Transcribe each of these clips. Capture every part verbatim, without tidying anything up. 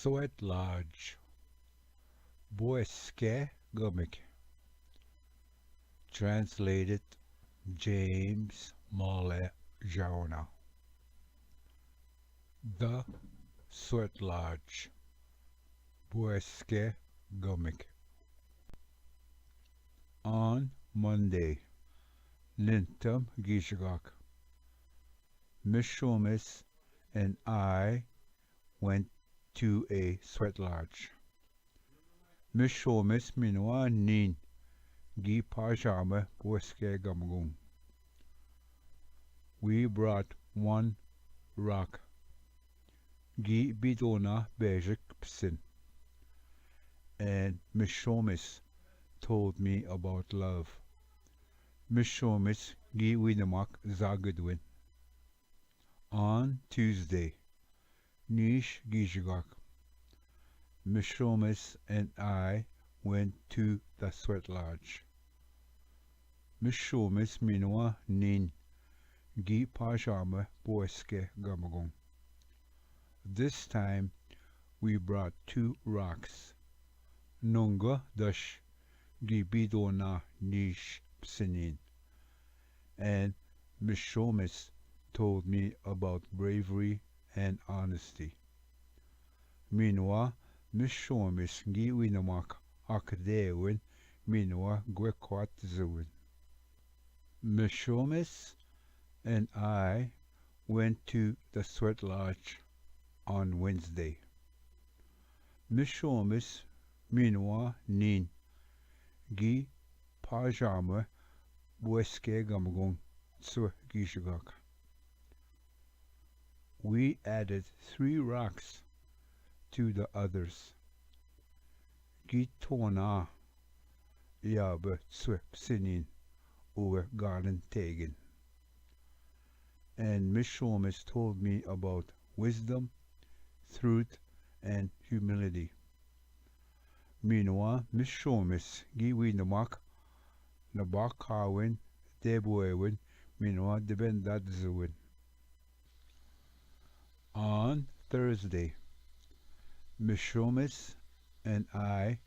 Sweat Lodge. Boeske Gumik. Translated James Mole Jaona. The Sweat Lodge. Boeske Gumik. On Monday, Nintam Gishgak, Mishomis and I went to a sweat lodge. Mishomis minwa nin gi pajama boeske gamgung. We brought one rock. Gi bidona bejik psin. And Mishomis told me about love. Mishomis gi widamak zagudwin. On Tuesday, Nish Gijgak, Mishomis and I went to the sweat lodge. Mishomis minwa nin gi pajama boeske gamgung. This time we brought two rocks. Nunga dash gi bidona nish psinin. And Mishomis told me about bravery and honesty. Minwa Mishomis gi winamak akdewin minwa gwekwat zuwin. Mishomis and I went to the sweat lodge on Wednesday. Mishomis minwa nin gi pajama boeske gamgung swe gishgak. We added three rocks to the others. Gitona yabe tswe psinin uwe garden tegen. And Mishomis told me about wisdom, truth, and humility. Minwa Mishomis gi winamak na bakawin, debwewin, minwa debendadzuwin. On Thursday, Mishomis and I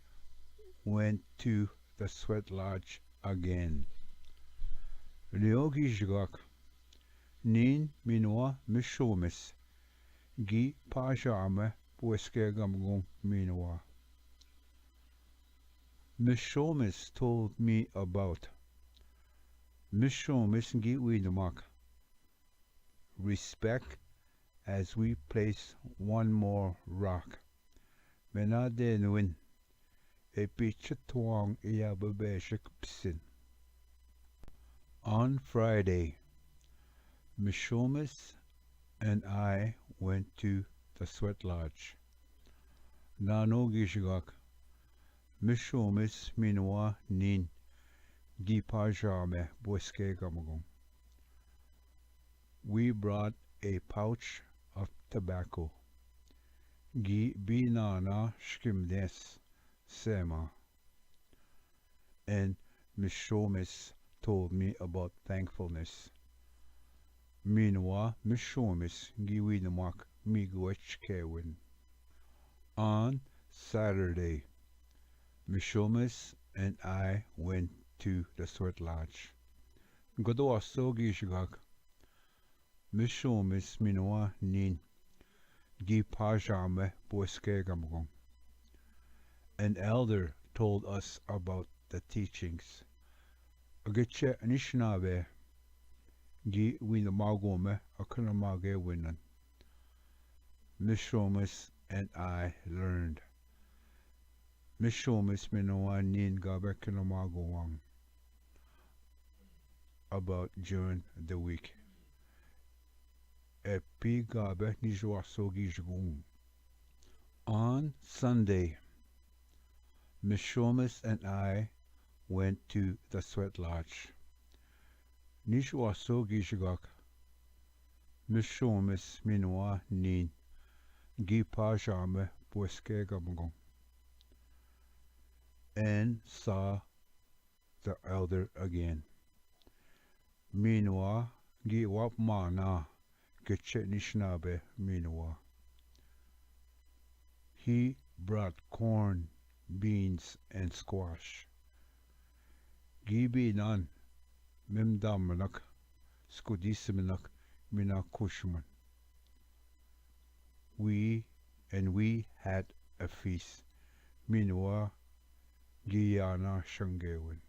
went to the sweat lodge again. Leo gishgak nin minwa Mishomis gi pajama boeske gamgung minwa. Mishomis told me about Mishomis gi winamak. Respect as we place one more rock. Mena denwin e picha tuang iya babeshik psin. On Friday, Mishomis and I went to the sweat lodge. Nano gishgak, Mishomis minwa nin gi pajame boeske gamgung. We brought a pouch of tobacco. Gi binana shkimdes sema. And Mishomis told me about thankfulness. Minwa Mishomis gi winamak migwech kewin. On Saturday, Mishomis and I went to the sweat lodge. Godo aso gishgak, Mishomis minwa nin gi pajame boeske gamgung. An elder told us about the teachings. Agiche Anishinaabe gi winamagome akanamage winan. Mishomis and I learned. Mishomis minwa nin gabe kinamagowang about during the week. Epi gabe nijwaso gijgung. On Sunday, Mishomis and I went to the sweat lodge. Nijwaso gijgak. Mishomis minwa nin gi pajame boeske gamgung. And saw the elder again. Minwa gi wap mana giche Anishinaabe minwa. He brought corn, beans, and squash. गी बीनान मेम दामनक, स्कुदी सिमनक, मिना खुशमन। We and we had a feast. मिनवा गियाना शंगेवन।